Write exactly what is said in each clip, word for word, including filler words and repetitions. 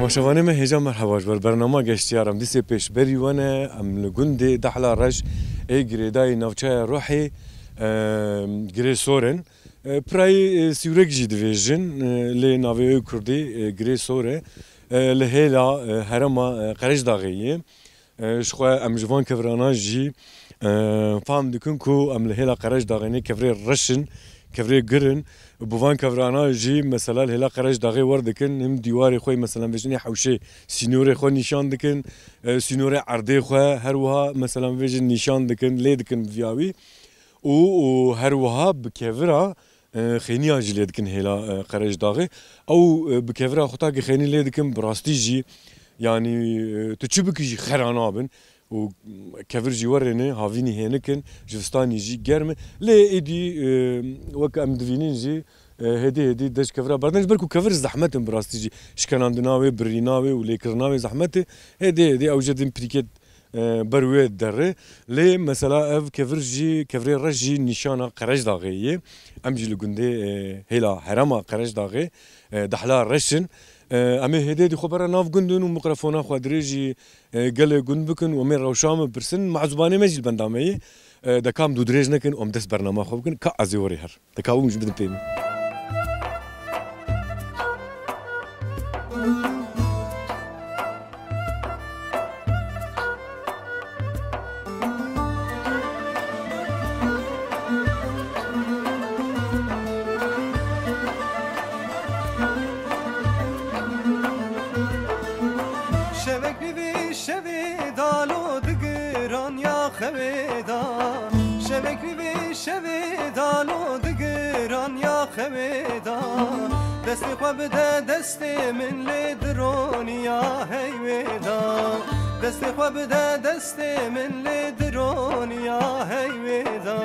Temaşevanê me hêja merheba ji ber bernama Geştiyar. Em dîsê pêşberî we ne, em li gundê Dehla Reş ê girêdayî navçeya Ruhê, e, girê sor in. E, pirayî, e, sîwrek jî divêjin, e, lê navê wê kurdî, e, girê sor e. E, li hêla, e, herêma, e, Qereşdaxê ye. E, ji xwe em ji van kevirana jî, e, fam dikin ku em li hêla Qereşdaxê ne kevirê reş in, kevirê gir in. Bi van kevirana jî mesela li hêla Qereşdaxê wer dikin, him dîwarê xwe mesela vêjinê hewşê sînorê xwe nîşan dikin, e, sînorê erdê xwe her wiha mesela vêjin nîşan dikin, lê dikin viyawî. Û, û her wiha bi kevira, e, xêniya jî lê dikin hêla, e, Qereşdaxê. Ew, e, bi kevira xwe takî xênî lê dikin, bi rastî jî, yanî, e, tu çi bikî jî xera nabin. Û kevir jî werê ne, havînî hênik in, jivistanî jî germ in. Lê êdî, e, wek em divînin jî, e, hêdî hêdî dest kevira berdin. Ji ber ku kevir zehmet in bi rastî jî. Şikenandina wê, birîna wê û lêkirina wê zehmet e. Hêdî hêdî ew jê din pirîkê e, ber wê derê. Lê mesela ev kevir jî, kevirê reş jî nîşana Qereşdaxê ye. Em jî li gundê, e, hêla herêma Qereşdaxê, e, Dehla Reş in. E, em ê hêdî hêdî xwe bera nav gund in û mikrofona xwe dirêjî, e, gelê gund bikin û em ê rewşa min pirsin. Mezûbanê me jî li benda me ye. E, de ka em dû dirêj nekin û em dest bernama xwe bikin. Ka ez ê werê her. Dikawim ji bidin pê min. Şevek bi vî şevê dalo digiran ya xewê da. Şevek bi vî şevê dalo digiran ya xewê da. Destê xwe bide destê min lê dironiya hey wê da. Destê xwe bide destê min lê dironiya hey wê da.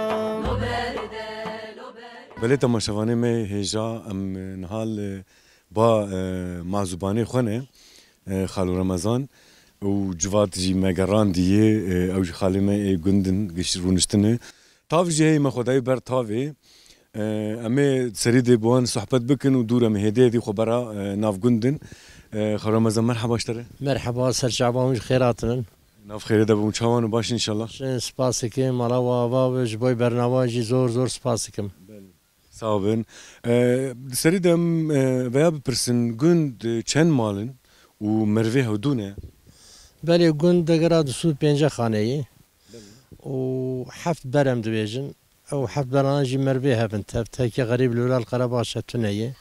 Belê temaşevanê me hêja em niha li ba, e, mazûbanê xwe ne, e, Xalo Remezan û civat jî me gerandiye, e, ew jî xalê me ê gund in, gişt rûniştine. Tav jî heye me xwe dayî ber tavê. E, em ê serî dê bi wan sohbet bikin û dû re em hêdî hêdî xwe bera, e, nav gund in. E, Xalo Remezan merheba ji te re. Merheba, ser çavan wî xêr hatinin. Nav xêrê de bin, çawan û baş inşallah. Şên spas dikim, mala we ava be, ji bo bernama jî zor zor spas dikim. Sağ bin. E, di serî de em, e, veya bipirsin, gund, e, çend mal in û merivê hewdû ne? Belê, gund degera du sed û pêncî xaneyî û heft ber em dibêjin. Ew heft berana jî merivê hev in. Tev tekê xerîb li Vilal Qerebaşe tune ye.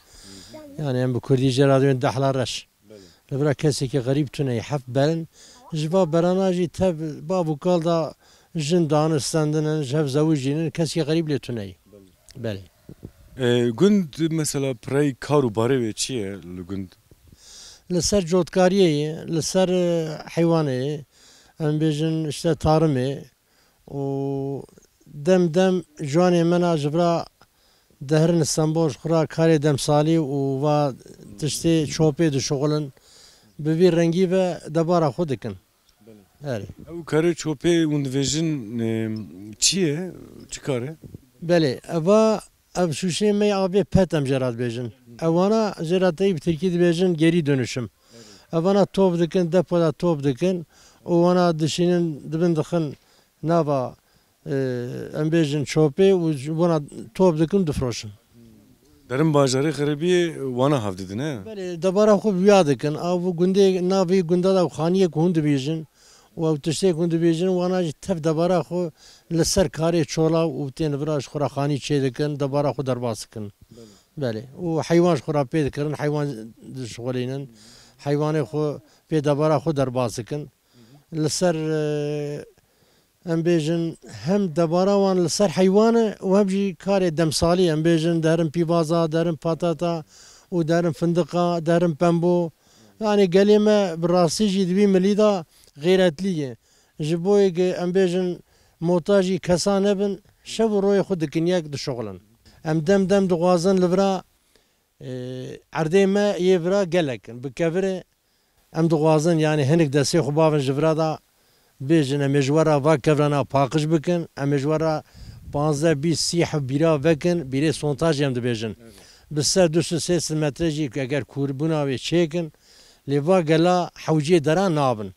Yani em bi kurdî jê re dibên Dehla Reş. Belê. Li vira kesekî xerîb tune ye. Heft ber in. Ji va berana jî tev bav û kal da jin dane stendin in, ji hev zewicînin, kesekî xerîb lê tune ye. Belê. E, gund mesela pirey kar û barê wê çi ye li gund? Li ser cotkariyê ye, li ser, e, heywanê ye. Em bêjin işte tarımê û dem dem ciwanê me na ji vira diherin Stenbol ji xwe re karê demsalî û va tiştê çopê dişuxulin. Bi vî rengî ve debara xwe dikin. Belê. Erê. Ew karê çopê hûn dibêjin, e, çi ye? Çi kar e? Belê, eva, ev şûşeyê me ya avê pet em jê re dibêjin. Ewana jê re tey bi tirkî dibêjin geri dönüşüm. Evana top dikin, depoda top dikin û wana dişînin dibin dixin nava, e, em bêjin çopê û ji bona top dikin difroşin. Derin bajarê xeribiyê wana hev didin, he? Belê, debara xwe bi wiya dikin. Ew gundê, navê gunda da xaniyê ku hûn dibêjin û ew tiştê ku hûn dibêjin, wana jî tev debara xwe li ser karê çola û tên vira ji xwe re xanî çê dikin, debara xwe derbas dikin. Belê. Belê. Û heywan ji xwe re pê dikirin, heywan dişixulînin. Heywanê xwe pê debara xwe derbas dikin. Li ser, e, em bêjin, hem debara wan li ser heywan e û hem jî karê demsalî, em bêjin, derin pîvaza, derin patata û derin findiqa, derin pembo. Yanî gelê me bi rastî jî di vî milî de xêretlî ye. Ji bo yê ku em bêjin motajî kesa nebin, şev û royê xwe dikin yek dişuxulin. Em dem dem dixwazin li vira, e, erdê me yê vira gelek in. Bi kevir e, em dixwazin, yanî hinek destê xwe bavin ji vira da bêjin, em ê ji we re va kevrana paqij bikin, em ê ji we re panzdeh, bîst, sî heb bîra vekin, bîrê sontajê em dibêjin. Evet. Bi ser du sed sê sed metre jî eger kûrbûna wê çêkin, Lê va gela hewcê dera nabin.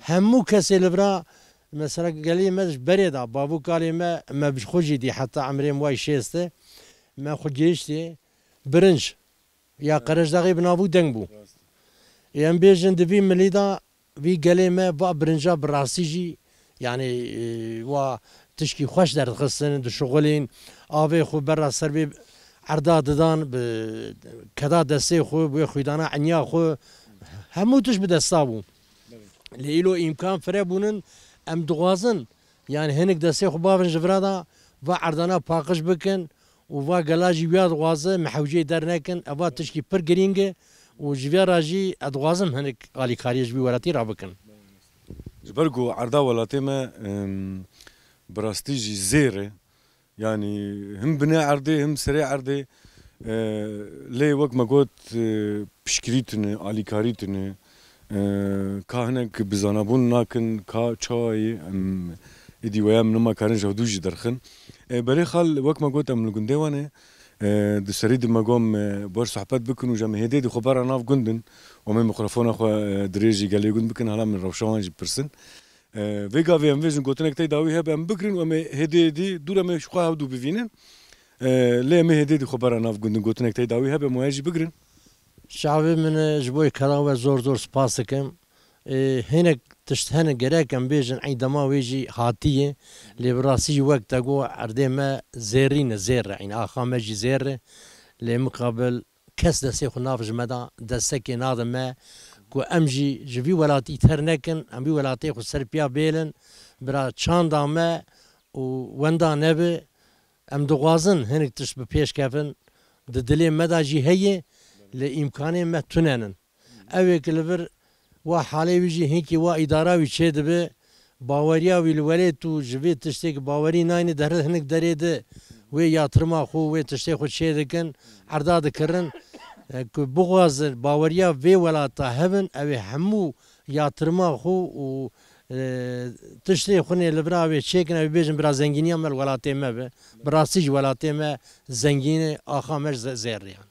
Hemû kesê li vira, mesela gelê me ji berê de, bavûkalê me, me bi xwe jî dî heta emrê me wayî şêst e, me xwe gihiştê birinc ya Qerejdaxê bi nav û deng bû. Ê em bêjin di vî milî de vî gelê me va birinca bi rastî jî, yanî, e, wa tişkî xweş derdixistin, dişuxulîn, avê xwe berra ser vê erda didan, bi keda destê xwe, bi wê xwîdana enya xwe, hemû tişt bi desta bû. Lê îlo îmkan fire bûnin, em dixwazin, yanî hinek destê xwe bavin ji vira de, va erdana paqij bikin, û va gela jî wiya dixwaze me hewceyê dernekin, eva tişkî pir girîng e û ji vê re jî ez dixwazim hinek alîkariyê ji vî welatî re bikin. Ji ber ku erda welatê me, em, bi rastî jî zêr e. Yanî him binê erdê, him serê erdê. E, lê wek me got, e, piştgirî tune, alîkarî tune. E, ka hinek bi zanabûn nakin, ka çawa ye, em êdî weya min nima karin ji hevdû jî derxin. E, belê xal, wek me got, em li gundê wan e. E, di serî di me got, em, e, ber sohbet bikin û ji em hêdê di xwe bera nav gund in. Û em ê mikrofona xwe, e, dirêjî gelê gund bikin, hala min rewşa wan jî pirsin. E, vê gavê em vêjin gotinek tey dawî hebe em bigirin û em ê hêdê hêdî dûr em ê ji xwe hevdû bivînin. E, lê em ê hêdê di xwe bera nav gund in, gotinek tey dawî hebe em waya jî bigirin. Çavê min e, ji bo kela we zor zor spas dikim. Ê, hinek tişt hene gerek em bêjin, eyn dema wê jî hatiye. Lê bi rastî jî wek te got, erdê me zêrî ne, zêr e. Eyn axa me jî zêr e. Lê miqabil kes destê xwe nav ji me da, destekê nade me ku em jî ji vî welatî ter nekin, em vî welatê xwe ser piya bêlin, bira çanda me û wenda nebe. Em dixwazin hinek tişt bi pêş kevin, di dilê me de jî heye, lê îmkanê me tune nin. Ew ê ki li vir wa halê wî jî hinkî wa îdara wî çêdibe, baweriya wî li welêt û ji vê tiştê ki bawerî nayne, dihre hinek derê de wê yatirima xwe, wê tiştê xwe çêdikin, erda dikirin. E, ku bixwazin baweriya vê welata hebin, ew ê hemû yatirima xwe û, e, tiştê xwe nê li vira wê çêkin, ew ê bêjin bira zengîniya me li welatê me be. Bi rastî jî welatê me zengîn e, axa me ji ze-, zêr e yan.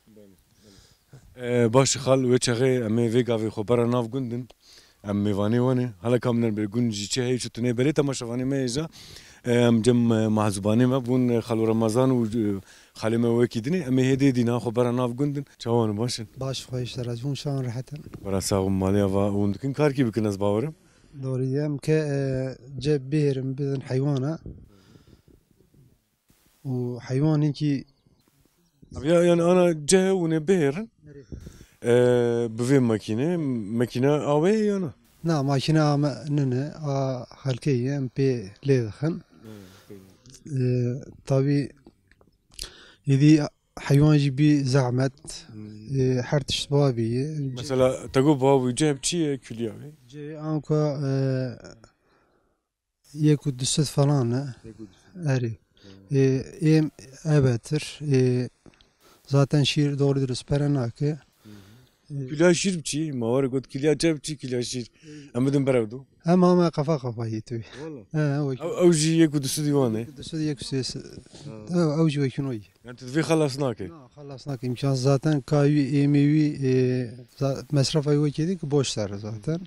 E, baş e xal, wê çaxê em ê vê gavê xwe bera nav gund in. Em mêvanê wan e. Hala ka min bê gund jî çi heye, çi tune. Belê temaşevanê me hêja. E, em cem, e, mahzûbanê me bûn, e, Xalo Remezan û, e, xalê me wekî din e. Em ê hêdê dîna xwe bera nav gund in. Çawan in, baş in? Baş, xweş, te re hûn çawan, rehet in? Bera sax û malê ava hûn dikin karkî bikin, ez bawerim. Dorî em ke, e, ce bihêrin bidin heywana. û heywanekî Ya, yani ana cih hûn ê bihêrin. Erê. E, bi vê makîne, makîne awê ye ya na? Na, makîne a me nine, a xelkê ye, em pê lê dixin. E, tabî êdî heywan jî bî zehmet, e, her tişt babî ye. Mesela, te got babî cih bi çi ye, külya wê? Cih anka, e, Yek û du sed falan e. Yek û du sed. Erê. Hı. Ê, êm ebetir. Ê, zaten şîr doğru dürüst pere nake. Hı hı. Ê, Külya şîr bi çi? Ma were got külya ce bi çi külya şîr? Em bidin berev do. Em ama kafa kafa yê tu. Valla. He, o. Ew, ew jî yek û du sed wan e. Du sed yek û sed. Ha. Ew, ew jî wekî noyî. Yani tu divê xelas nake. Na, xelas nake. İmkan zaten kayî, êmî wî, ê, za-, mesrefa wekî dik boş ser zaten.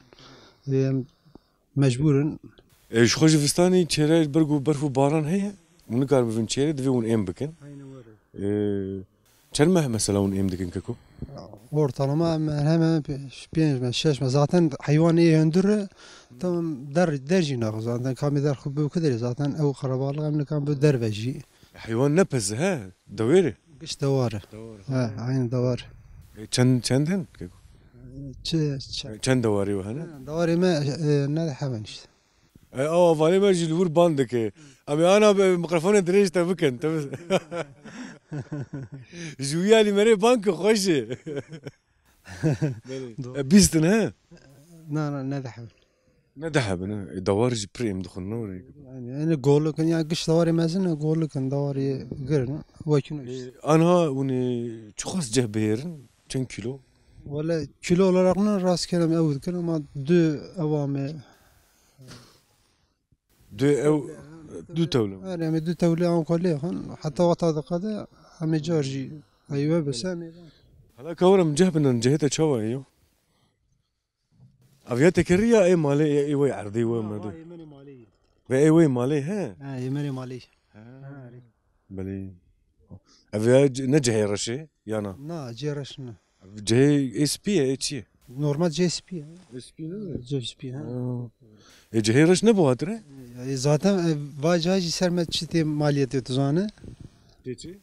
Ê, em Mecbûr in. E, ji xwe ji vistanê çêre ber ku berf û baran heye, hûn nikarin bivin çêrê, divê hûn êm bikin. Aynen öyle. E, çend meh mesela hûn êm dikin keko? Ortalama hemen hemen pe-, pênc meh, şeş meh. Zaten heywan ê hundir e, tamam der, der jî naxwe zaten. Kamê der xwe bi ku derê zaten ew qerebalix em nikan bi derve jî. Heywan ne pez e, he? Dewêr e? Giş dewar e. Dewar e. He, aynı dewar. E, çend, çend in keko? Çi, çi? E, çend dewarê we hene? Dewarê me, e, ne de hemen işte. E, awa vanê me jî li wir ban dike. Em ê ana be mikrofonê dirêj te bikin. Te bi-, ji wî alî merê ban ke xweş e. Belê. Doğru. E, bîst in he? Na, na, ne de hemen. Ne de hebin, e, dawar jî pir êm dixwin, ne were? Yani, yani golik in, ya giş dawarê mezin e, golik in, dawarê girin, wekî nû işte. E, anha hûn ê çiqas ceh bihêrin? Çend kilo? Wele kilo olarak ne rastgele em ew dikin ama du ewa me. Du ew, du tewle. Her em ê du tewle an kolê xwin, heta wexta diqede em ê car jî heywe bise em ê. Hala ka were em ceh binin, cehê te çawa ye yo? Ev ya tekerî ya ê malê, ê, ê wê erdê wê merdû? Ê me malê. Ve ê wê malê he? Ha, ê me malê. Ha. Ha, erê. Belê. Ev ya c-, ne cihê reşê, ya na? Na, cihê reş ne. Ev cihê ê spî ye, ê çi ye? Normal cihê spî ye. Ê spî ne? Cihê spî, ha. Ha. Ê cihê reş ne bu hatire? E, zaten, e, va cihê jî ser me çi tê maliyetê tu zane? Tê çi?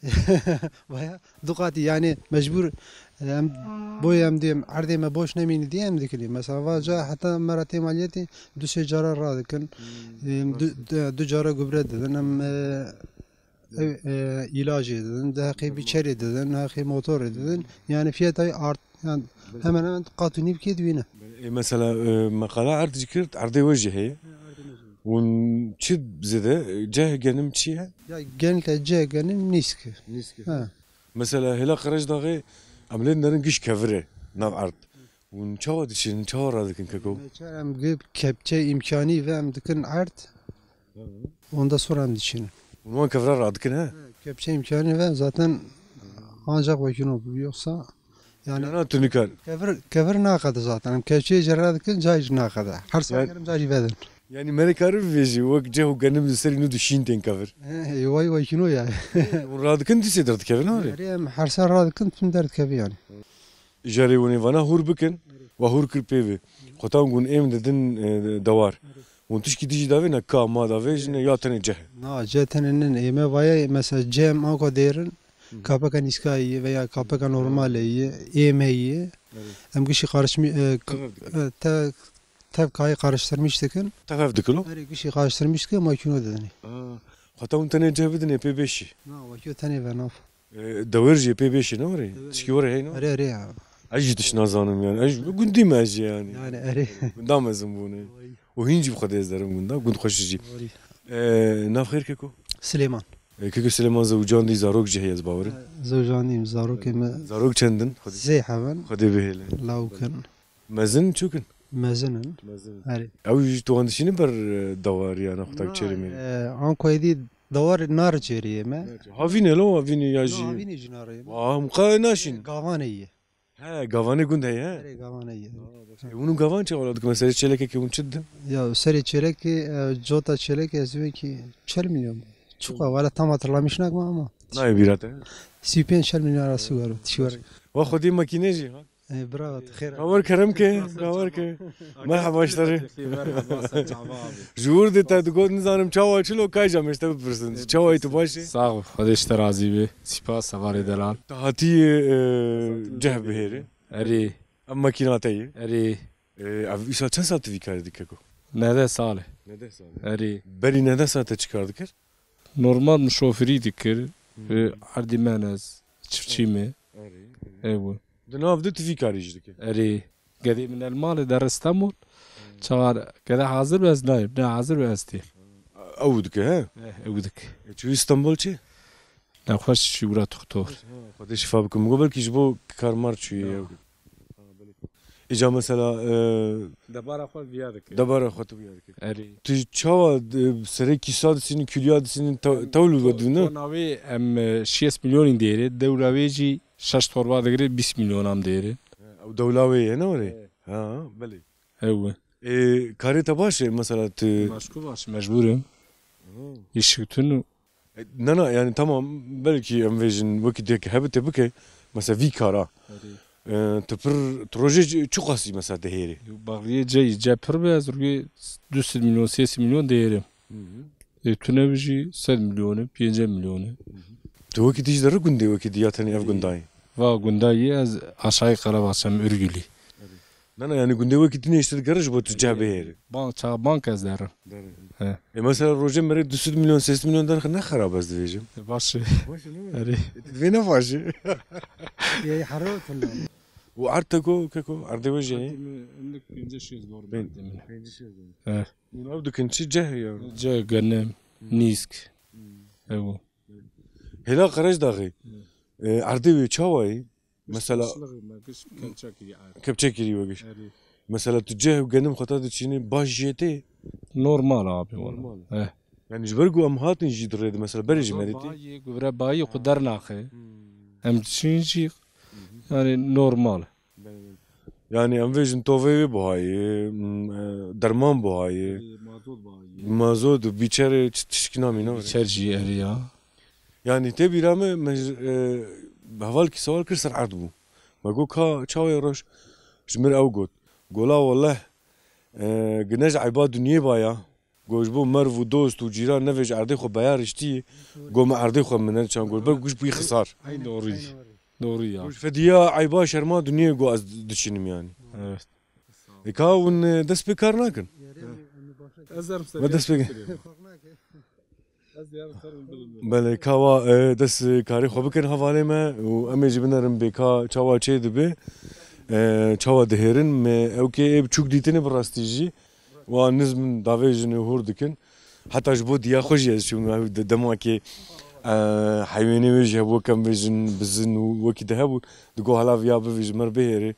Vaya, du qatî, yani mecbur, e, em, boy em diyem, erdê me boş nemînî diye em dikilî. Mesela va ca heta me ra tê maliyetê du sê cara radikin. Hmm. Em, du, du, du cara gubre didin. Em, e, Ev, e, îlacê didin, di heqê bîçerê didin, heqê motorê didin. Yani fiyatayı art, yani hemen hemen qat û nîvkê dibîne. E, mesela, e, meqala erd jî kir, erdê we jî heye. Hûn çi zêde, e, ceh genim çi ye? Ya genellikle ceh genim nîsk e. Nîsk e. Ha. Mesela hêla Qerejdaxê em lê nerin giş kevir e nav erd. Hûn çawa diçin, çawa radikin keko? Meçer em gi kepçe imkanî ve em dikin erd. Ondan sonra em diçin. Hûn wan kevra radikin he? Kepçe imkanî ve zaten ancak vekino bu, yoksa yani. Yana tu nikar. Kevir, kevir naqede zaten. Em kepçeyê jî radikin, cayî jî naqede. Her saet Yani- gerim cayî vedin. Yani me rê karî bivêjî, wek ceh û genim li ser înû dişîn tên kevir. He, he, vay vekino yani. Hûn radikin dîsê derdikevin ha rê? Erê, em her ser radikin, tim derdikevî yani. Îcarê hûn ê vana hûr bikin, wa hûr kir pê ve. Xwetan hûn êm didin, e, dewar. Hûn tişkî dijî davê ne ka ma davê jî ne ya tenê ceh. Na, ceh tenê nin. Ê me vaye mesela cem anko dêrin, kapeka nîskayî ye veya kapeka normalê ye, êmeyî ye. Em gişî karışmi-, e, k-, Tev dikin. e, te-, tevkayê karıştırmış dikin. Tev dikin o? Erê gişî karıştırmış dikin, makîno didinê. Aa, xwetan hûn tenê ceh bidinê pê bêşî. Na, wekî tenê ve nav. E, dewêr jî pê bêşî ne were? Dewêr. Tişkî were heyno? Erê, erê ya. Ez jî tişt nazanim yani. Ez jî gundî me ez jî yani. Yani erê. Gunda mezin bûne. Vay. Û hîn jî bi Xwedê ez derim gunda. Gund xweş jî. Vay. E, nav xêr keko? Silêman. E, keko Silêman zewcandî zarok jî heye ez bawerim. Zewcandîm, zarokê me. Zarok çendin? Xwedê. Zê heven. Xwedê bihêle. Lawkin. Mezin çûkin? Mezin in. Mezin. Erê. Ew jî tu wan dişînin ber, e, dawariya nexwe tak çêrê mêrê? E, anko êdî dawar nare çêrê me. Havîn e lo, havînê ya jî. Havînê jî nare. Wa, him qe naşîn. Gavanê ye. He, gavanê gund heye, he? Erê, gavanê ye. E, hûn gavan çawa dikin? Mesela çêlekekê hûn çi didin? Ya, serê çêlekê, e, cota çêlekê ez wekî çel milyon. Çuqa, wala tam hatırlamış nakma ama. Nayê bîra te? Sî pênc çel milyon arası var. Tişwar. Wa xwedî makîne jî, ha? E, bravo, tu xêr. Bawer kerem ke, bawer ke. Merhaba, işte. Merhaba, sen çava abi. Ji wir de te digot, nizanim çawa çilo, kay jam işte bipirsin. Çawa tu baş e? Sağ ol, Xwedê ji te razî be. Spas, hevalê delal. Tu hatî, e, ceh bihêrî. Erê. Ev makîna te ye? Erê. E, ev îsal çend sal tu vî karê dikir ku? Nehde sal e. Nehde sal e. Erê. Berî nehde sal te çi kar dikir? Normal min şofirî dikir. Hmm. E, erdî men ez, çiftçî me. Erê. Ew. Di nav de tu vî karî jî dikî? Erê. Gedê min el malê der Îstanbul. Hmm. Çawa gede hazir be ez nayêm, ne hazir be ez têm. Ew dike he? Eh, ew dike. E, çû Îstanbul çi? Nexweş çû wira doktor. Ha, Xwedê şifa bikin. Min got belkî ji bo karmar çûyê ew. Îca mesela, e, Debara xwe viya dike. Debara xwe tu viya dike. Erê. Tu çawa, e, serê kîsa disînî, külya disînî, te-, tewlû ve dû ne? Konavê em, e, şêst milyonî dêre, dewla wê jî şeş torba digire, bîst milyon am dêre. Ew dewla wê ye ne were? Evet. Ha, belê. Ew e. E, karê te baş e, mesela tu Başku baş, mecbur im. Hı. Îşik tunu. E, na, na, yani tamam, belkî em vêjin wekî dek hebite bike, mesela vî kara. Erê. E, tu pir, tu rojê çi-, çiqasî mesela dihêrî? Baxliyê ceyî, ce pir be, ez rûyê du sed milyon, sê sed milyon dihêrim. Hı hı. E, tune bijî sed milyonî, pêncî milyonî. Hı hı. Tu wekî dijî de re gundê wekî diya tenê ev gundayî? Va gundayî ez aşağî Qerebaxçe me, Ürgülî. Erê. Na, na, yani gundê wekî din işte digere ji bo tu ceh bihêrî. Bank, ça bank ez derim. Derim. He. E, mesela rojê merê du sed milyon, sê sed milyon derxe ne xerab ez dibêjim. E, baş e. Baş e, ne? Erê. E, tu divê ne baş e. Yê hero tun. Û erd te ku, keko, erdê we jî heye? Erdê me, endik pêncî şêst dor. Pên-, erdê me. Pêncî şêst dor. He. Hûn ew dikin çi ceh ya? Ceh, genim, nîsk. Hmm. Ew. Hêla Qerejdaxê. Hmm. E, erdê wê çawa ye? Mesela Kepçekirî erd. Kepçekirî we giş. Erê. Mesela tu ceh û genim xwe ta diçînî baş jê tê? Normal abi, wala. Normal. Eh. Yani ji ber ku em hatin jî di rê de mesela berê ji me de tê. Bayê, guvre bayê xwe dernaxe. Hmm. Em diçin jî, yani normal. Belê, belê. Yani em vêjin tovê wê buhayê, m, e, derman buhayê. Ê, mazot buhayê. Mazot û bîçerê çi tişkî namîne were. Bîçer jî erê ya. Yani tê bîra me, me ji, e, hevalkî sewal kir ser erd bû. Me got ka çawa ye roj? Ji mir ew got. Gola weleh, e, gine ji eyba dinyê ba ya. Got ji bo merv û dost û cîran nevê ji erdê xwe beya riştî, got me erdê xwe mine çan got. Ber got ji bo wî xisar. Ey doğru. Doğru ya. Got ji fediya eyba şerma dinyê got ez diçinim yani. Evet. E ka hûn, e, dest pê kar nakin? Ez Me dest pê Ez yarın sarım bilmiyorum. Belê, ka wa, e, dest, e, karê xwe bikin hevalê me û em ê jî binerin bê ka çawa çê dibe, e, çawa dihêrin. Me ew kê ê biçûk dîtine bi rastî jî. Wa niz min davê jin û hûr dikin. Heta ji bo diya xwe jî ez çûm, ew de-, dema ke, e, heywanê wê jî hebû, kem vêjin bizin û wekî de hebû, digo hela viya bivî ji mir bihêrê,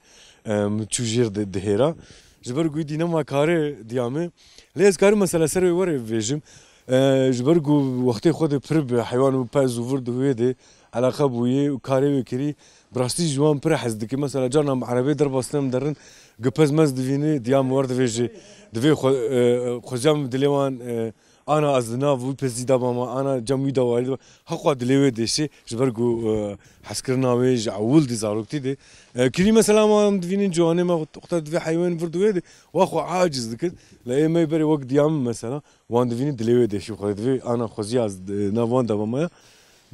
e, min çû jêr di-, dihêra. Ji ber ku dînema karê diya me. Lê ez karim mesela ser wê were bivêjim. E, ji ber ku wextê xwe de pir bi heywan û pez û vir di wê de eleqe bûye û karê wê kirî. Bi rastî ji wan pir hez dike. Mesela carna em erebê derbasine em derin, gipez mez divînî, diya min wer divêje, divê xwe, e, xweziya min bi dilê wan, e, ana ez li nav wî pezî de bama, ana cem wî de warî de ba. Heqwa dilê wê dêşê, ji ber ku, e, hezkirina wê ji ewil di zaroktî de. E, kirî mesela wan em divînin ciwanê me xwe divê heywan vir di wê de, wa xwe aciz dikin. Lê ê me berê wek diya min mesela. Wan divînî dilê wê deşî xwe divê ana xweziya ez, e, nav wan de bamaya.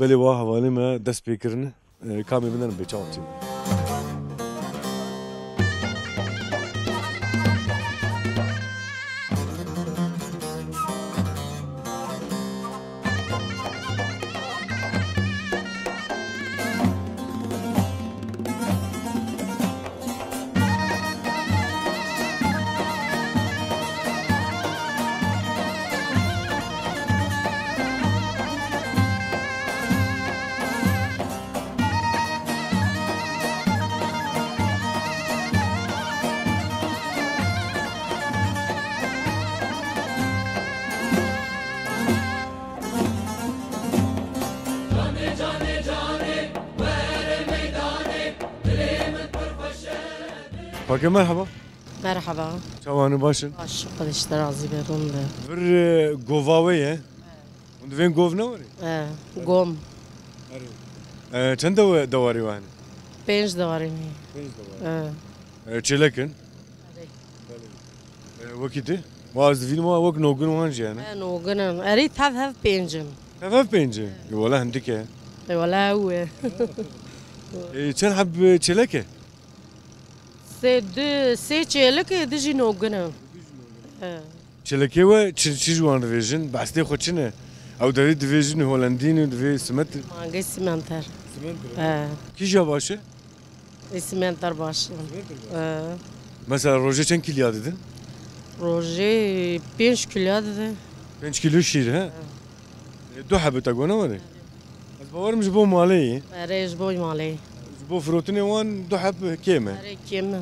Belê wa hevalê me dest pê kirine. E, kamê binerin bê çawa tî. Pake merhaba. Merhaba. Çawa ne, baş in? Baş, Xwedê ji te razî be, hûn be. Vir, e, gova we ye? Hûn divên gov ne were? E, gom. Erê. E, çend dewe-, dewarê we hene? Pênc dewarê me. Pênc dewarê. E. E, çêlek in? Erê. Belê. E, wekî tu? Wa ez divînim wa wek nogin wan jî hene. E, nogin in. Erê, tev hev pênc in. Tev hev pênc in? E. E, wele hindik e. E, wele ew e. E, çend heb çêlek e? Sê, du, sê çêlek e, du jî nogin e. E. Çêlekê we çi, çi ji wan divêjin? Behdê xwe çi ne? Ew devê divêjin Holandî ne, divê simet. Mangê simenter. Simenter. E. Kîja baş e? Ê simenter baş e. Simenter baş. E. Mesela rojê çend kîlya didin? Rojê pênc kîlya dide. Pênc kîlo şîr, he? E. E, du hebî te got ne were? Ez bawerim ji bo malê yî. Erê, ji bo malê. Ji bo firotinê wan du heb kêm e. Erê, kêm e.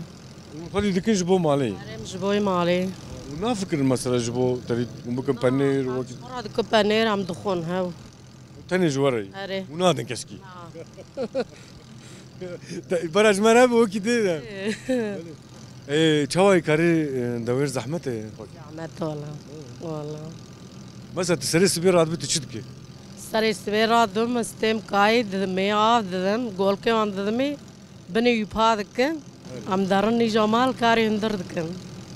Hûn xwedî dikin ji bo malê yî. Erê, em ji bo malê. Hûn nafikirin mesela ji bo tevî hûn bikin penêr, wekî. Xora dikin penêr, em dixwin, hew. Tenê ji we re yî. Erê. Hûn nadin keskî. Ha. Te, bara ji me re bi wekî tê de. Ê, çawa yî karî, e, dewêr zehmet e? Zehmet wala. Wala. Mesela tu serê sibê radibî tu çi dikî? Serê sibê radibim, ez têm kayî didimê, av didim, golkê wan didimê, binê wî pa dikim. Erê. Em derin nîja mal karê hundir dikim.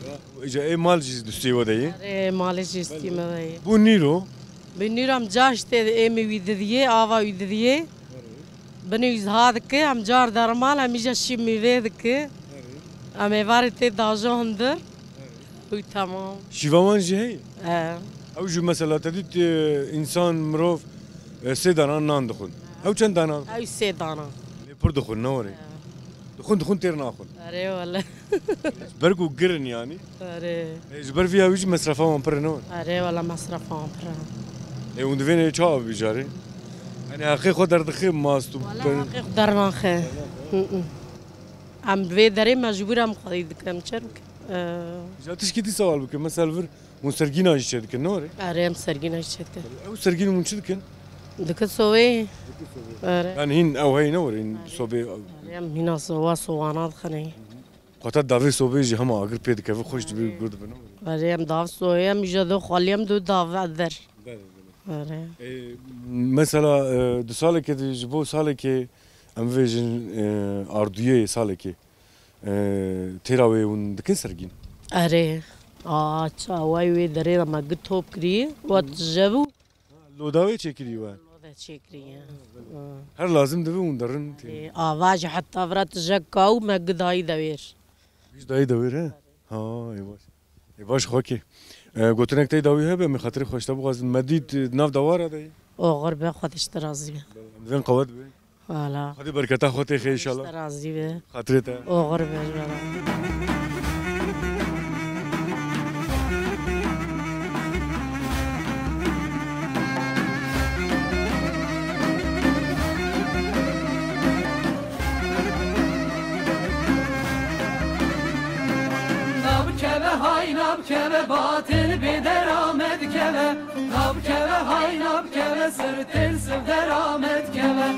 Ya, îca ê mal jî dustê we de yê? Erê, malê jî dustê me de yê. Bû nîro? Bi nîro em caş tê de êmê wî didiyê, ava wî didiyê. Binê wî ziha dike, em car dermal, em îja şî mîvê dike. Em êvarê tê dajo hundir. Wî temam. Şîva wan jî heye? He. Ew jî mesela te dît, e, însan, mirov, e, sê dana nan dixwin. Ew çend dana? Ew sê dana. Lê pir dixwin, ne were? He. Dixwin, dixwin têr naxwin. Erê wele. Ber ku girin yani. Erê. E, ji ber vîya wî jî mesrefa wan pir e, ne were? Erê wele mesrefa wan pir e. E, hûn divên çawa bîjarê? Yani heqê xwe derdixê mast û Wele heqê xwe dernaxe. Hı hı. Em bi vê derê mecbûr em xwedî dikin, em çer bikin? Ee. Îca tişkî dî sewal bikim. Mesela vir hûn sergîna jî çêdikin, ne were? Erê, em sergîna jî çêdikin. Ew sergîn hûn çi dikin? Dikin sobê. Dikin sobê. Erê. Yani hîn ew heyî ne were, hîn sobê. Erê, em hîna sowa, sowana dixin. Xwe te davê sobê jî hema agir pê dikeve, xweş dibê, gur dibin. Erê, em dav soyê em îja do xalî em do dav der. Erê. E, mesela, e, du salekê de ji bo salekê em vêjin, e, ardûyê salekê, e, têra wê hûn dikin sergîn? Erê. A, çaway wê derê de me gi top kirî, wat je bû. Loda wê çêkirî we? Loda çêkirî, ya. Hı. Her lazim dibe hûn derin tê. Ê, ava ji heta vira tije kaw me gidayî de wêr. Gidayî de wêr, he? Ha, ê baş. Ê baş, xwekê. E, gotinek tey dawî hebe, min xatirê xweş te bixwazin. Me dît, e, nav dawara de yî. Oxir be, Xwedê ji te razî be. Em divên qewet be. Hala. Xwedê berketa xwe tê xê inşallah. Te razî be. Xatirê te. Oxir be, ji me re. Nabkeve hay nabkeve, batêl bê dera me dikeve. Nabkeve hay nabkeve, sirtêl siv dera me dikeve.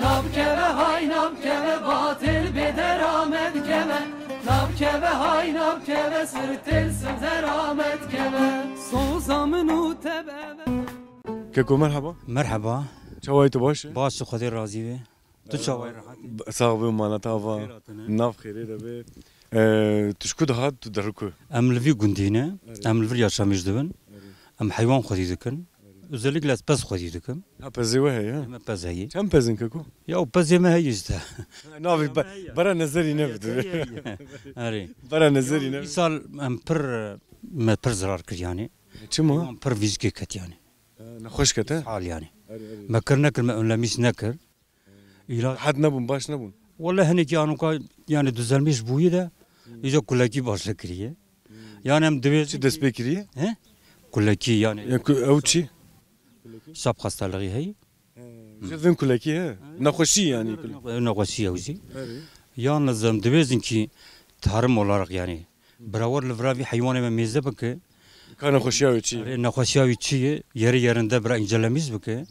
Nabkeve hay nabkeve, batêl bê dera me dikeve. Nabkeve hay nabkeve, sirtêl siv dera me dikeve. Soza min û te beve. Keko, merhaba. Merhaba. Çawayî, tu baş î? Baş, Xwedê razî be. Tu çawa yî, rehat î? B-, sax be, mala te ava. Xêr hatine. Nav xêrê de be. E, tu ji ku dihat, tu derû ku? Em li vî gundî ne. Erê. Em li vir yaşamîş dibin. Erê. Em heywan xwedî dikin. Erê. Özellikle ez pez xwedî dikim. Ha, pezê we heye? Ê me pez heye. Çend pez in keko? Ya, pezê me heye işte. Navê be-, bera nezerî ne bidin. Erê. Bera nezerî ne bidin. Îsal em pir, me pir zirar kir yani. Çima? Heywan pir vîzikê ket yani. E, nexweş kete? Hal yani. Erê, erê. Me kir nekir, me önlemîş nekir. Îlaç. Rehet nebûn, baş nebûn. Wele hinekî anûka, yani düzelmiş bûyî de, îca kulekî başle kiriye. Yani em divê. Çi dest pê kiriye? He? Kulekî yani. Ya ku-, ew çi? Sap hastalığı heye. He. Ji vin kulekî he. Nexweşî yani. Nexweşî ew jî. Erê. Yalnız em divêzin ki tarım olarak yani. Bira wer li vira vî heywanê me mêze bike. Ka nexweşiya wê çi ye? Erê, nexweşiya wî çi ye? Yerê yerinde bira încelemîz bike. Hı hı.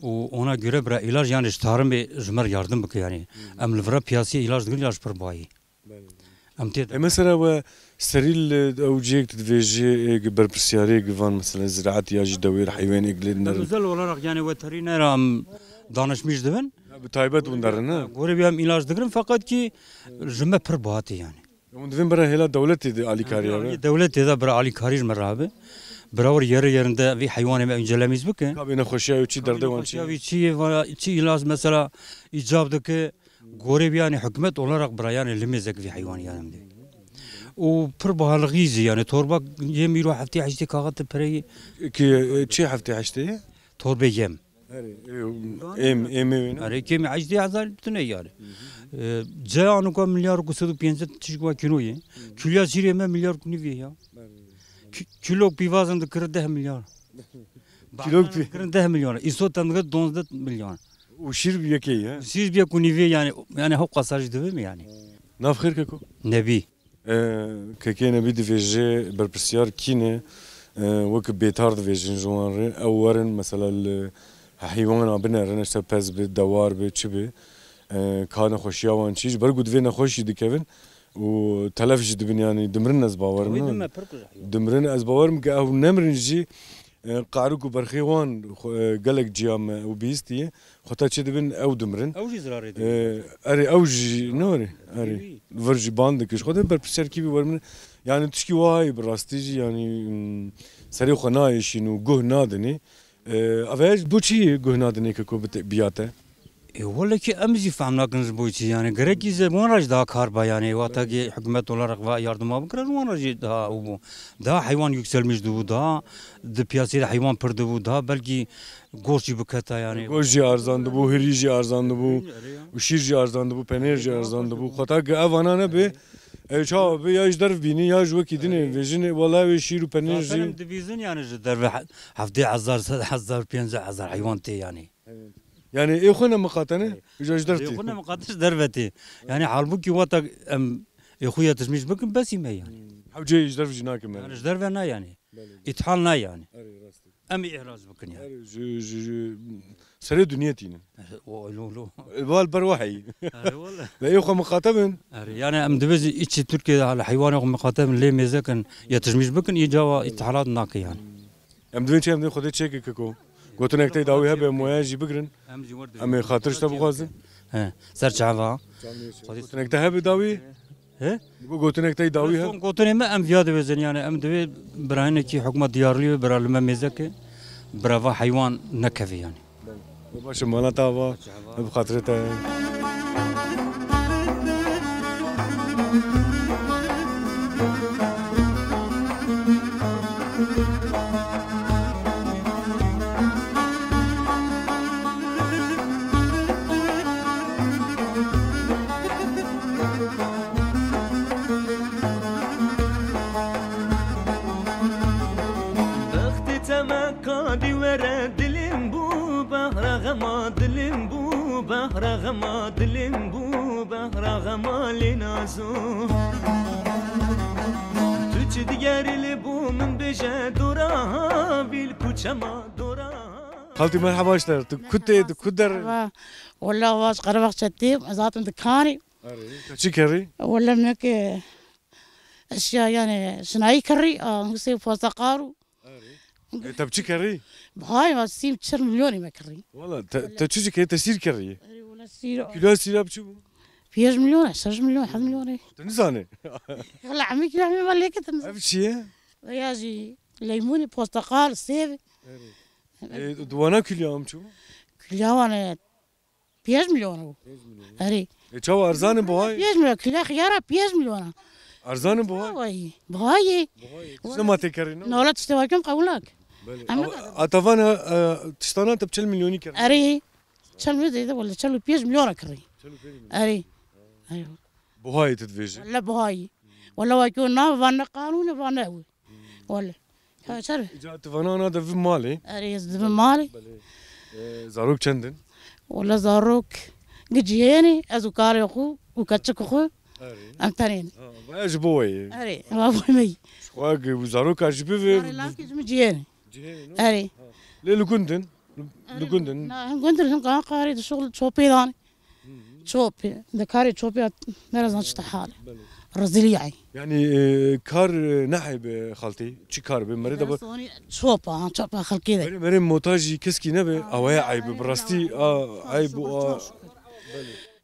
Û ona göre bira îlaç, yani ji tarımê ji me re yardım bike yani. Hı hı. Em li vira piyasiyê îlaç digrin, îlaç pir bayî. Belê. Em tê de. E, mesela we serî li ew cihêk tu divêjî, ê, gi berpirsiyarê gi van mesela ziraet ya jî dewêr heywanê gi lê Em diner. Özel olarak yani we terî nera em danışmış dibin. Ya, bi taybet hûn derin, ha? Gorê wî em îlaç digirin, feqet ki ji me pir bihatî yani. Hûn divên bira hêla dewletê de alîkarî hebe? Dewletê de bira alîkarî ji me re hebe. Bira wir yerê yerinde vî heywanê me încelemîz bike. Ka bê nexweşiya wî çi, derdê wan çi? Nexweşiya wî çi ye, va-, çi îlaç mesela îcab dike, gorê wî yani hikûmet olarak bira yani limêzek vî heywanê yani de. Û pir bahalixî jî yani torba yem îro heftê heştê kaxet pireyî. Ki, e, çi heftê heştê ye? Torbê yem. Erê, e, êm, êm ê wê ne? Erê, kêmî heştê hezar tune yani. Hı hı. E, ceya nuka milyar ku sed û pêncî tişt wa kîlo ye. Hı hı. Kîloya şîrê me milyar ku nîvê ya. Erê. Ki-, kîlok pîvazin dikir deh milyar. Kîlok pî- Kirin deh milyar. Îsot em dikir donzdeh milyar. Û şîr bi yekê ye? Şîr bi yek û nîvê yani, yani hew qasar jî divê mi yani? Nav xêr keko? Nebî. E, Kekê Nebî divêje berpirsiyar kî ne, e, weke bêtar divêjin ji wan re. Ew werin mesela li heywana binerin, işte pez bi, dewar bi, çi bi. E, ka nexweşiya wan çi, ji ber ku divê nexweş jî dikevin û telef jî dibin, yani dimirin ez bawer Wê me. Dime pir ku ji heywan. Dimirin ez bawer me ke ew nemirin jî, e, qarûk û berxê wan xwe, e, gelek ciya me û bihîstiye. Xwe te çi dibin, ew dimirin. Ew jî zirarê dibin. E, erê, ew jî, ne erê, erê. Vir jî ban dikir. Xwe de berpirsiyar kî bî wer min. Yani tişkî wahayê bi rastî jî, yani, mm, serê xwe nayêşîn û guh nadinê. E, ev ji bo çi guh nadinê keko bi te-, biya te? E, wele ki em jî fehm nakin ji bo çi, yani gerekî ji wan re jî daha kar ba, yani wata ki hikûmet olarak va yardima bikire, ji wan re jî daha û bû. Daha heywan yükselmiş dibû, daha di piyasê de heywan pir dibû, daha belkî goşt jî biketa yani. Goşt jî arzan dibû, hirî jî arzan dibû, û şîr jî arzan dibû, penêr jî arzan dibû. Xweta ki ev ana nebe, e, çawa be, ya ji derv bînî, ya ji wekî dinê vêjinê, wela wê şîr û penêr jî. Zaten em dibîzin yani ji derve he-, heftê hezar, sed hezar, pêncî hezar heywan tê yani. Yani ê xwe ne miqate ne? Ji, ji derv tê. Ê xwe ne miqate ji derve tê. Yani halbûkî wata em ê xwe yetişmiş bikin, besî me yani. Hewceyê ji derv jî nakin me. Yani ji derve ne yani. Belê. Îthal ne yani. Erê, rast e. Em ê ihrac bikin yani. Erê, ji, ji, ji, Serê dinyê tînin. O, lo, lo. Wal ber we heyî. Erê, wele. Ve ê xwe miqate bin. Erê, yani em divê zî îçî Tirkiye li heywanê xwe miqate bin, lê mêze kin, yetişmîş bikin, î cawa îtihalat nake yani. Em divê çi, em divê Xwedê çêke keko. Gotinek te dawî hebe, em waya jî bigirin. Em jî wer Em ê xatir ji te bixwazin. He, ser çava. Xwedê Gotinek te hebe dawî. He? Go-, gotinek te dawî he? Son gotinê me em viya divêzin yani, em divê birayinekî hikûmet diyarlî be, bira li me mêzeke, bira va heywan nekeve yani. Belê. Baş e, mala te ava, bi xatirê te. Bextê te me kadî were dilin bû, behra xema dilin bû, behra xema dilin bû, behra xema lê nazo. Tu çi digerî li bo min bêje dora havîl ku çema dora. Xaltî merheba ji te. Tu ku tê, tu ku der? Merheba. Wela ez ji Qerebaxçe têm, ez hatim dikanê. Erê, te çi kerî? Wele me ke eşya yani şinayî kerî, a, husê porteqal û. Erê. E, te bi çi kerî? Hay, va sî çil milyonî me kerî. Wela, te, te çi jî kerî, te sîr kerî? Erê, wela sîr. Kilo sîra bi çi bû? Pênc milyon, şeş milyon, heft milyon. Tu nizanî? Wela, emî kilo emî me lê ketin. Ev çi ye? Veya jî leymonî, porteqal, sêv. Erê. E, di wana kilo em çi bû? Kilo wan e, Pênc milyon o. Pênc milyon. Erê. E, çawa erzan e buhay? Pênc milyon. Kilo xiyara pênc milyon a. Erzan e buhay? Buhay. Buhay. Buhay. Tiştê ma tê kerî, ne? Nola tiştê wa kim qewlak. Belê. Ama a, a tavan, e, tiştana te bi çil milyonî kerî? Erê. Çil milyon de, wala çil û pênc milyon a kirî. Çil û pênc milyon. Erê. Erê. Buhay tu dibêjî? Wala buhay. Wala wa ki o nav, van ne qanûn e, van ne ew. Wele. Ha, çer. Îca tu vana ana de vî malê? Erê, ez di vî malê. Belê. E, zarok çend in? Wele zarok gi cihênê, ez û karê xwe û keçik xwe. Erê. Em tenê ne. Ha, vaya ji bo we ye. Erê, va bo me ye. Ji xwe gi û zaroka jî bivê. Karê lavkê ji min cihênê. Cihênê, no? Erê. Ha. Lê li gund in? Li gund in? Na, hin gund in, hin ka-, karê di şoxl çopê danê. Çopê, di karê çopê hat, nerazan çi te hal e. Belê. Rezîlî ye. Yani, e, kar, e, ne eyb e xaltî? Çi kar be? Merê de be. Sonî çop a, çop a xelkê de. Merê, merê motajî keskî nebe, awaya eyb e. Bi rastî, a, eyb û a.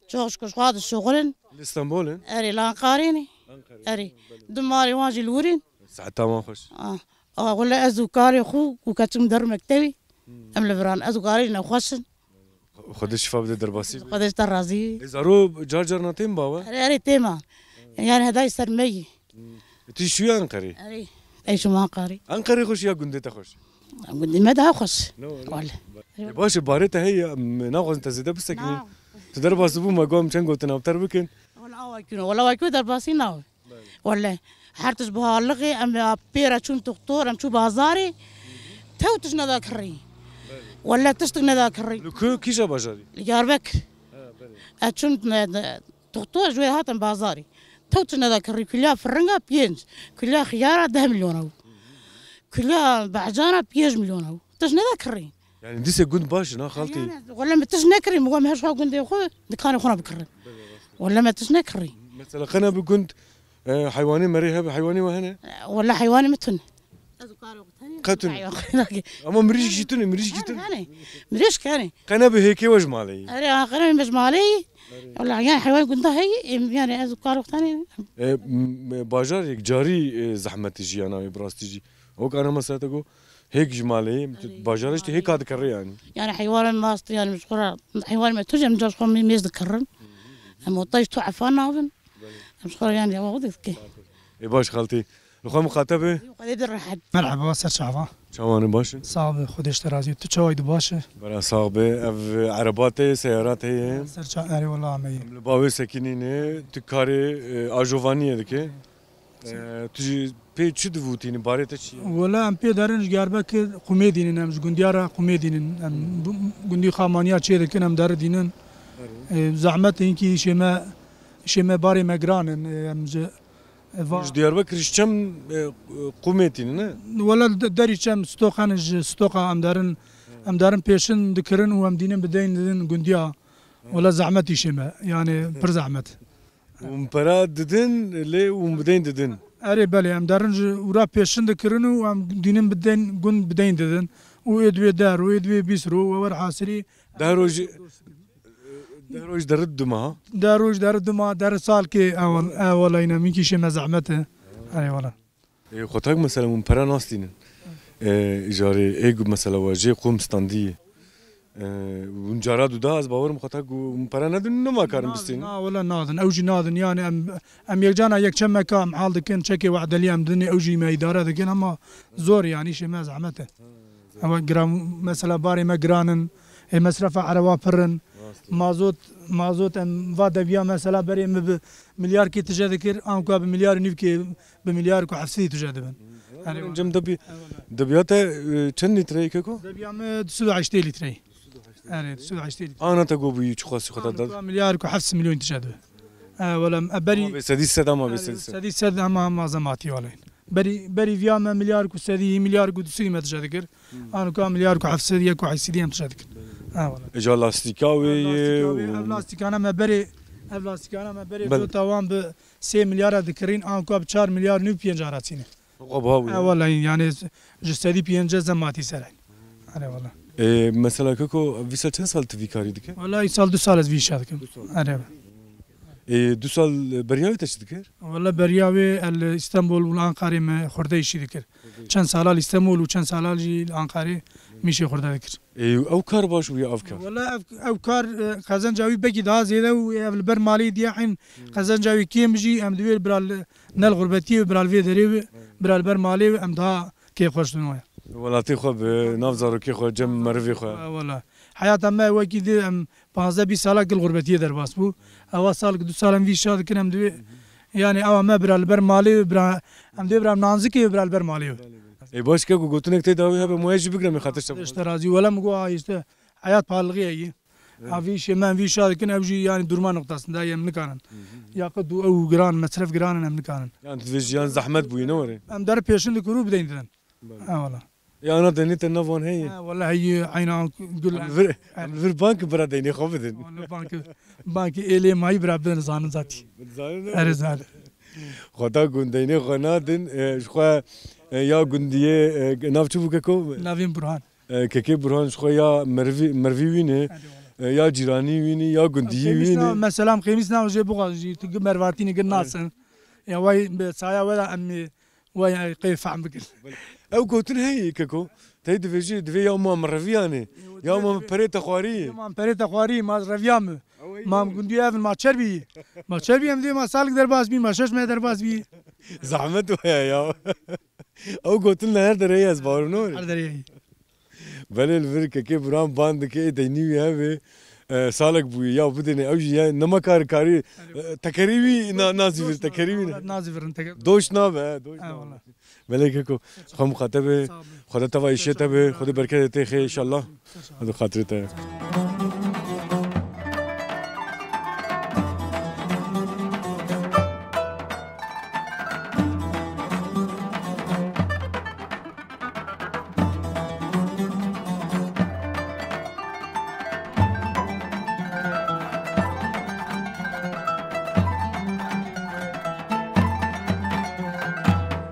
Çok şükür, xwe dişoxilin. Li Stenbolê? Erê, li Anqarê ne. Anqarê. Erê. Belê. Du malê wan jî li wir in. Saeta wan xweş. Ah. Ah, wele ez û karê xwe û keçim der mektebî. Hmm. Em li vir an. Ez û karê jî ne xweş in. Xwedê şifa bide, derbasî be. Xwedê ji te razî. E, zaro car car na têm bawe? Erê, erê, têma. Yani hedayî ser me yî. Hmm. E, tu jî şûye Enqerê? Erê. Ey şûme Enqerê. Enqerê xweş ya gundê te xweş? Gundê me daha xweş. No, no. Wele. E, baş e, barê te heye, em naxwazin te zêde bisekinî. Na. Tu derbas bû, me got em çend gotin avter bikin. Wele awa kîno, wele awa kîno derbasî nawe. Belê. Wele, her tişt buha lixê, em ê pê re çûn doktor, em çû bazarê. Tew tişt neda kirî. Belê. Wele, tiştik neda kirî. Li ku, kîja bajarî? Li Diyarbekir. Ha, belê. Ez çûm, e, e, doktor, ji wê hatim bazarê. Tew tişt neda kirî. Kuliya firinga pênc. Kuliya xiyara deh milyon ew. Kuliya behcana pênc milyon ew. Tişt neda kirî. Yani dîse gund baş in, ha xaltî? Yani, wele me tişt nekirî, me got me her xwe gundê xwe, dikanê xwe re bikirin. Wele me tişt nekirî. Mesela qe ne bi gund, e, heywanê merê hebe, heywanê we hene? Wele heywanê me tune. Qe tune. Ama mirîşk jî tune, mirîşk jî tune. Hene, hene. Mirîşk hene. Qe ne bi hêkê we ji malê yî? Erê, ha, qe ne bi ji malê yî. Wele yani heywan gunda heyî, em, yani ez û karê xwe tenê. E, m-, bajarek carî, e, zehmet e jiyana wê bi rastî jî. Wek ana mesela te got, hêk ji malê ye, tu bajarê jî hêka dikerê yani. Yani heywanên mast, yani ji xwe re, heywanê me tu jî em car ji xwe mêz dikirin. Em ota jî tu efa nabin. Em ji xwe re yani ewa xwe dike. Ê baş xaltî. Li xwe miqate be. Xwedê bi rehet. Merhaba, ser çava. Çawa ne, baş e? Sağ be, Xwedê ji te razî. Tu çawa yî, tu baş e? Bera sax be. Ev ereba te ye, seyara te ye? Ser ça-, erê wela me ye. Em li bavê sekinîne, tu karê, e, ajovaniyê dike. Ee, tu jî pê çi divûtînî, barê te çi ye? Wela em pê derin ji Diyarbekir qumê dînin, em ji gundiya re qumê dînin. Em bu, gundî Xamaniya çê dikin, em deri dînin. Erê. Ee, zehmet hinkî îşê me, îşê me barê me giran in. Ee, em ji, e, va- Ji Diyarbekir ji çem, e, qumê tînin, ne? Wela de-, derî çem stoqan ji stoqa em derin. Em derin pêşin dikirin û em dînin bi deyn didin gundiya. Wela zehmet îşê me. Yani pir zehmet. Hûn pera didin, lê hûn bi deyn didin. Erê belê, em derin ji ûra pêşin dikirin û em dînin bi deyn, gund bi deyn didin. Û ê divê der, û ê divê bîst ro, û wer hasilî. Deh roj, deh roj derit duma. Deh roj derit duma, derit salkê, ewel, ewel eyne, min kîşê me zehmet e. Erê wela. Ê, xwe tak mesela hûn pera nastînin. Ê, îcarê ê gu mesela we jê qûm standî. Ê, hûn cara du da ez bawerim xwe tak hûn pera nedin nima karin bistînin. Na, wela nadin. Ew jî nadin. Yani em, em yekcana yek çemeka em hal dikin, çekê we'delî em dinê, ew jî me îdare dikin ama zor yani, îşê me zehmet e. Ewa giran, mesela barê me giran in, ê, mesrefa erewa pir in. Mazot, mazot em va deviya mesela berê min bi milyarkê tije dikir, anka bi milyar û nîvkê, bi milyar ku heft sedî tije dibin. Erê wala. Cem debi-, debiya te, e, çend lître ye keko? Debiya me du sed û heştê lître ye. Erê, du sed û heştê lître. Ana te go bûyî çi xwastî xwe te dad? Anka milyar ku heft sed milyon tije dibe. E, wala, e, berî. Ama bê sedî sed ama bê Erê, sedî sed. Sedî sed ama, ama zematî wala. Berî, berî viya me milyar ku sedî, milyar ku du sedî me tije dikir. Anka milyar ku heft sedî, yek ku heysedî em tije dikir. Ha, wala. Îca lastîka wê ye Lastîka wê, û ev lastîkana me berê, ev lastîkana me berê Bel- cota wan bi sê milyara dikirîn, anka bi çar milyar nîv pênc ara çîne. Xwe biha bûye. Ha, wala, yani ji sedî pênc zematî ser e. Erê wala. Ê, mesela keko, vî sal çend sal tu vî karî dike? Wala, îsal du sal ez vî işa dikim. Erê. Ê, du sal beriya wê te çi dikir? Wala beriya wê el Îstanbul û Ankarê me xwerde îşî dikir. Çend sala li Îstanbul û çend sala jî li Ankarê min îşê xwerde dikir. Ê, ew kar baş bûye ev kar? Wala ev, ev kar, e, qezenca wî belkî daha zêde û ev li ber malê diye hîn qezenca wî kêm jî em divê bira li, ne li xurbetiyê wê, bira li vê derê wê, bira li ber malê wê em daha kêfxweş dibin waya. Welatê xwe bi nav zarokê xwe, cem merivê xwe. Wala. Heyata me wekî di em panzdeh bîst sala gil xurbetiyê derbas bû. Ewa sal ki du sal em vî işa dikin em divê, yani ewa me bira li ber malê wê bira, em divê bira em nazikê wê bira li ber malê wê. Ê baş ke ku gotinek tê dawî hebe, moye jî bigre min xatir şe. Îşte razî, wela min got, ha, îşte, heyat pahalilixî heye. Evet. Ha, vî işê me em vî işa dikin, ew jî yani durma noqtasında em nikarin. Yaqut û ew giran, mesref giran in, em nikarin. Yani tu dibêjî yan zehmet bûye, ne were? Em der pêşin dikirin û bi deyn didin. Belê. Ha, wala. Ya ana denê te nav wan heye? Ha, wala heye, eyna gul. Em li vir, em li vir bank bira deynê xwe bidin. Wala bank, bank êlê mayî bira bidin zanin zatî. Zanin ne? Erê zanin. Xweda gund deynê xwe nadin, e, ji xwe, e, ya gundiyê, e, nav çi bû keko? Navê min Burhan. E, kekê Burhan ji xwe ya merivî, merivî wî ne, Erê wala. E, ya cîranî wî ne, ya gundiyî wî ne. Mesela em xêmîs nav jê bixwazin jî, tu gi mervatî ne, gi nasin. Ya way bi saya we de em ê Waya qey fehm bikin. Ew gotin heye keko. Tey divêjî, divê ya ma min reviyane. Ya ma min perê te xwarî. Ya ma min perê te xwarî, ma reviya mi. Ma min gundî ev ma çerbî. Ma çerbî em divê ma salik derbas bî, ma şeş meh derbas bî. Zehmet waya ya. Ew gotin li her derê ye, ez bawer ne were. Her derê ye. Belê li vir kekê Buran ban dike, ê deynî wî hebe, e, salek bûye, ya bidêne, ew jî ya nema kar karî, e, tekerî wî na-, nazîvir, tekerî wî ne. Nazîvirin teker. Doş nabe, he, doş nabe. Eyvallah. Belê keko, xwe miqate be, Xweda teva îşê te be, Xwedê berketê te xê inşallah. Hadi xatirê te.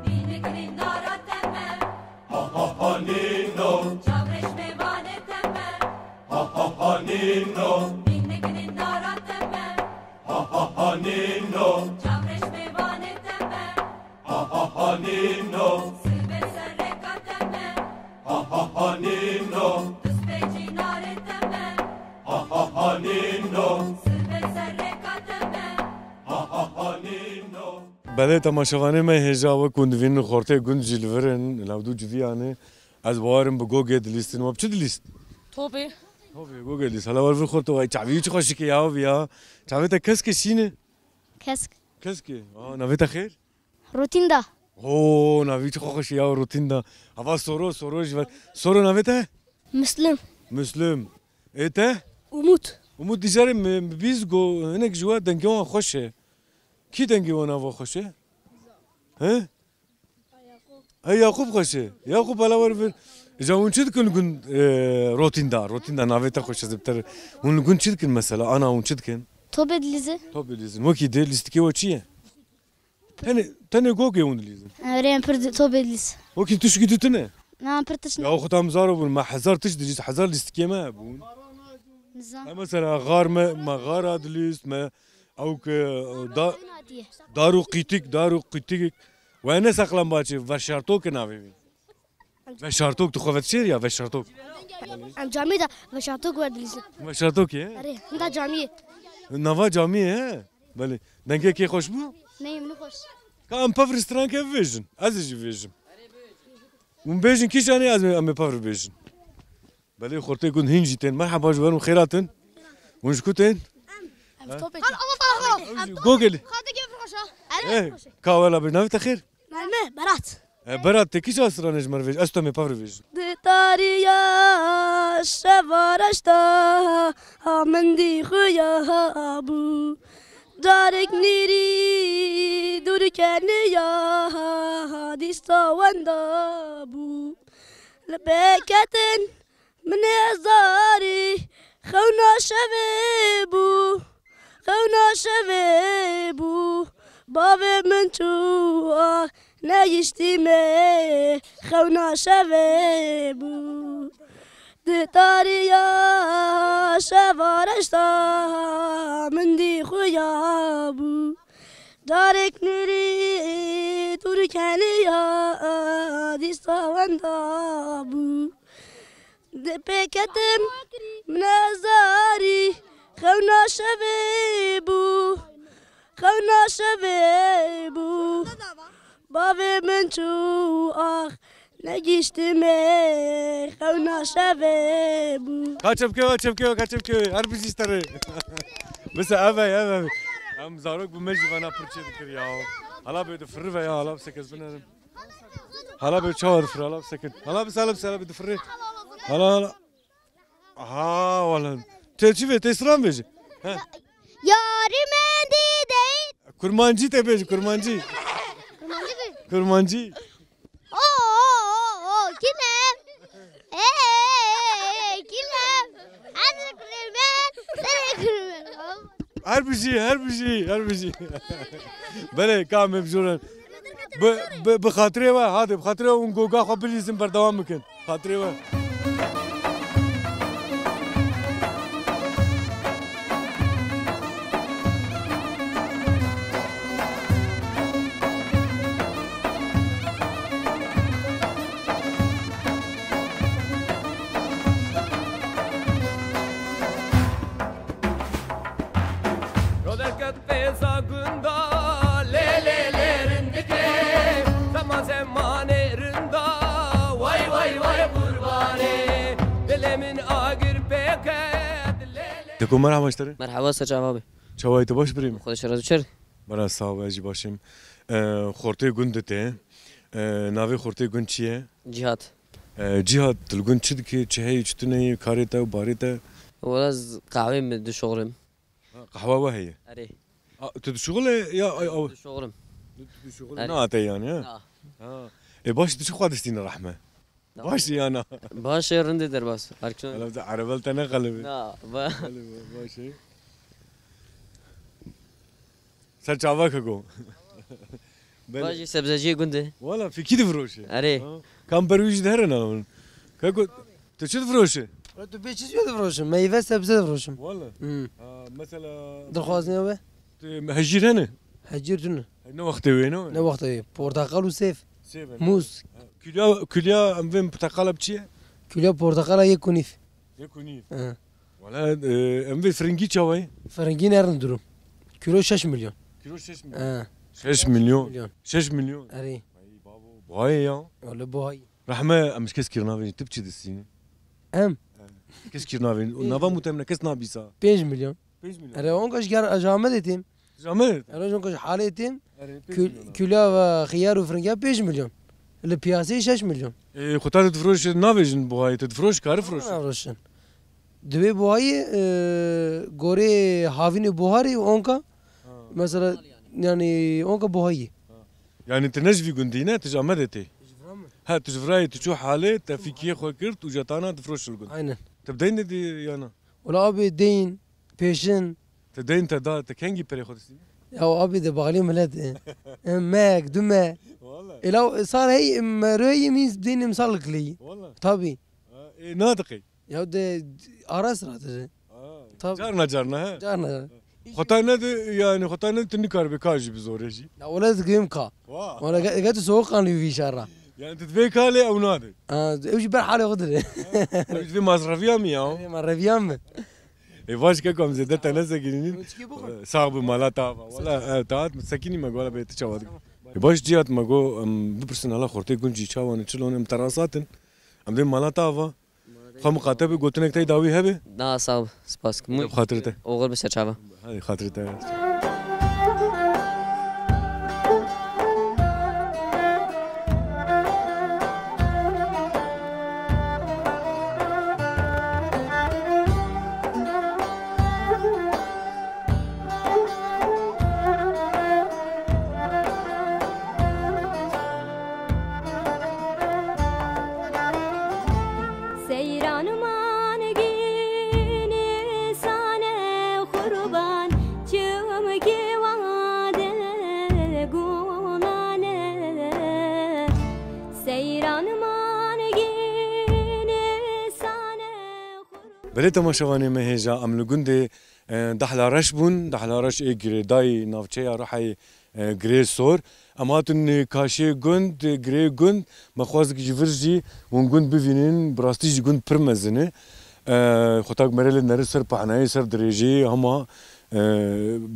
Nînik nîndara te me. Ha ha ha nîno. Çavreş mêvanê te me. Ha ha ha nîno. Nînik nîndara te me. Ha ha ha nîno. Çavreş mêvanê te me. Ha ha ha nîno. Silvê sereka te me. Ha ha ha nîno. Dispê cînarê te me. Ha ha ha nîno. Silvê sereka te me. Ha ha ha nîno. Belê temaşevanê me hêja, wek hûn divînin xortê gund jî li vir in, li hevdû civiyane. Ez bawerim bi gogê dilîstin. We bi çi dilîst? Topê. Topê, gogê dilîst. Hala wer vir xortê, way çavî çi xweşik e ya, bi ya. Çavê te kesk e, şîn e? Kesk. Kesk e. Aa, navê te xêr? Rotinda. Ho, navî çi xweş e ya, Rotinda. Hava Soro, Soro ji ver. Soro, navê te? Muslim. Muslim. Ê te? Umut. Umut, dîjarê min bîst go, hinek ji we dengê wan xweş e. Kî dengê wan ava xweş e? He? Hey, Yaqûb xweş e. Yaqûb, hala wer vir. Îja hûn çi dikin li gund, e, Rotînda? Rotînda navê te xweş e zêdetir. Hûn li gund çi dikin mesela? Ana hûn çi dikin? Topê dilîzin. Topê dilîzin. Wekî di lîstikê we çi ye? Tenê, tenê gokê hûn dilîzin. Erê, em pir di-, topê dilîz. Wekî tişkî tu tune? Na, em pir tişt ne. Ya xwe tam zaro bûn. Me hezar tişt dilîz, hezar lîstikê me hebûn. Nizam. He, mesela xar me, me xara dilîst, me ew ke, e, da-, dar û qîtik, dar û qîtik. We ne seqlambaçê, veşartokê navê wî. Veşartok, tu xwe vedişêrî ya veşartok? Em camî de veşartok werdilîzin. Veşartokê, he? Erê, hinda camiyê. Nava camiyê, he? Belê. Dengê kê xweş bû? Neyê min xweş. Ka em pevri strankê bivêjin. Ez ê jî bivêjim. Hûn bêjin kîjanê ez ê, em ê pevri bêjin. Belê, xortê gund hîn jî tên. Merheba, ji ber min xêr hatin. Hûn ji ku tên? Em topê. Ew jî Gogelî. Eh, ka wela bêj, navê te xêr? Navê me Berat. E, Berat, te kîja stranê ji me re vêj? Ez tu em ê pevri vêjin. Di tariya şeva reşta ha min dî xuya bû. Carek nîrî dûr keniya dîsta wenda bû. Li pêketin min ê zarî xewna şevê bû. Xewna şevê bû, bavê min çû, ah, negiştî me, xewna şevê bû. Di tariya şeva reşta min dî xuya bû. Carek nûrî Turkeniya dîsta wenda bû. Di pêketim min ê zarî xewna şevê bû. Xewna şevê bû. Bavê min çû ax negiştime xewna şevê bû. Ka çepke, ka çepke, ka çepke. Her bijî sterê. Bise ev e, ev e. Em zarok bi me jî vana pirçê dikir ya. Hala bê difirri ve ya, hala bise kes binerim. Hala bê çawa difirri, hala bise kin. Hala bise, hala bise, hala bê difirri. Hala, hala. Aha, wala. Te çi vê, te stran vêjî. He. Yarî min dî deyî. Kurmancî te bêjî, kurmancî. Kurmancî bêjî. Kurmancî. O, o, o, o, kî ne? E, e, e, e, kî ne? Ez kurê me, sen kurê me. Her bijî, her bijî, her bijî. Belê, ka em ê bijorin. Bi, bi, bi xatirê we, hadi, bi xatirê we hûn goga xwe bilîzin, berdewam bikin. Xatirê we. Roderket pêza gunda, lê, lê, lê rindikê, zema zemanê rinda, way, way, way qurbanê, dilê min agir pê ket, lê, lê. Teko, merhaba ji te re. Merhaba, ser çava be. Çawa yî, tu baş birî min? Xweş, razî çer. Bera sağ ol, ez jî baş im. E, xortê gund te. E, navê xortê gund çi ye? Cihat. E, Cihat, tu li gund çi dikî, çi heyî, çi tune yî, karê te û barê te? Wela ez qehwê min dişoxlim. Ha, qehwa we heye? Erê. A, tu dişoxile ya, ay, aw? Dişoxlim. Tu, tu dişoxile. Erê. Na te yani, ha? Na. Ha. E, baş, tu çi xwe distîne rehme? Na. Baş ya na? Baş e, rindê derbas. Arkadaşlar. Hala bir de erebel te ne kalbi. Na, ba- Kalbi, baş e. Ser çava keko. Belê. Bajî sebzeciyê gundê. Wala fikî difiroşe. Erê. Ha. Kamber wî jî diherin ana min. Keko, tu çi difiroşe? Tu bê çi difiroşim? Meyve sebze difiroşim. Wala. Hmm. Ha, mesela. Dixwazin ew e? Tu hejîr hene? Hejîr tune. Ne wextê wê ne? Ne wextê wê. Porteqal û sêv. Sêv e. Mûz. Ha, kulya, kulya em vên porteqala bi çi ye? Kulya porteqala yek û nîv. Yek û nîv. He. Wala, e, em vê firingî çawa ye? Firingî nerin durum. Kilo şeş milyon. Kilo şeş milyon. He. Şeş milyon. Milyon. Şeş milyon. Erê. Ay babo, buhayê ya. Wala buhayê. Rehme, em ji kes kir navê, tu bi çi distînî? Em? He. Kes kir navê. Nava mutemne kes nabîsa. Pênc milyon. Pênc milyon. Erê, onka ji ger, ji Amedê têm. Ji Amedê? Erê, onka ji halê têm. Erê, pênc milyon. Kül-, kula ve xiyar û firingiya pênc milyon. Li piyaseyê şeş milyon. Ê, xwe ta tu difiroşî navêjin buhayê, tu difiroş, kari firoş. Navroşin. Divê buhayê, e, gorê havînê buharê û onka, ha, mesela, yani onka buhayê. Ha. Yani tu ne ji vî gundî ne, tu ji Amedê tê? Ji vira min. Ha, tu ji virayê tu çû halê, te fîkiyê xwe kir, tu û jetana difroşil gund. Aynen. Te bi deyn de dî ya na? Wala abi deyn, pêşin. Te deyn te da, te kengî perê xwe distîne? Ya abi de baxlî millet e. E, mek, du me. Wala. Ela sar hey, me röyî mîz deyn imsal kileyî. Wala. Tabii. Ha, e, na diqey? Ya de ara sıra de. Aa, tabii. Carna carna, he? Carna. Xweta ne de, yani xweta ne tu nikaribê ka jî bi zorê jî. Ya wala ez gim ka. Wa. Wala ge-, ge tu soğukkanlı bir işara. Yani tu divê kalê ew nade. Ha, ew jî ber halê xwe dire. Ew jî divê mazreviya mi ya? Mazreviya mi? E, vaş ke kam zêde te ne sekinînin. Çikî bixwe. E, sağ bi mala ta va. Wala, e, taat sekinî me gola bê tu çawa dik. E, baş cihat me go, em, bipirsin hala xortê gund jî çawa ne çilon em terasatin. Em dê mala ta va. Xwe miqate bi gotinek tey dawî hebe? Na, sağ ol, spas. Mû-, bi xatirê te. Oxir bi ser çava. Hadi xatirê te. Seyran mangî nîsane qurban, çimkî wade gulane. Seyran mangî nîsane qurban. Belê temaşevanê me hêja em li gundê, e, Dehla Reş bûn. Dehla Reş ê girêdayî navçeya Rihayê, e, Girê Sor. Em hatin, e, kaşê gund, e, girê gund. Me xwest ji vir jî hûn gund bivînin. Bi rastî jî gund pir mezin e. E, xwe tak merê lê neri ser pahnayê, ser dirêjiyê hema, e,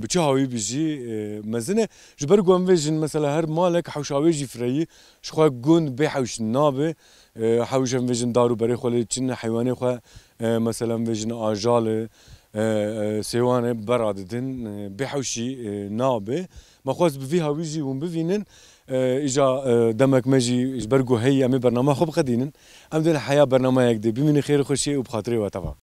bi çi hawî bi jî, e, mezin e. Ji ber ku em vêjin mesela her malek hewşa wê jî fireyî. Ji xwe gund bê hewş nabe. E, hewş em vêjin dar û berê xwe lê çin, heywanê xwe, e, mesela em vêjin ajal e, e, e, sêwan e, bera didin, e, bê hewşî, e, nabe. Me xwest bi vî hawî jî hûn bivînin. E, îja, e, demek me jî ji ber ku heyî em ê bernama xwe biqedînin. Em dê li heya bernameyek dê bimînin xêr û xweşiyê û bi xatirê we teva.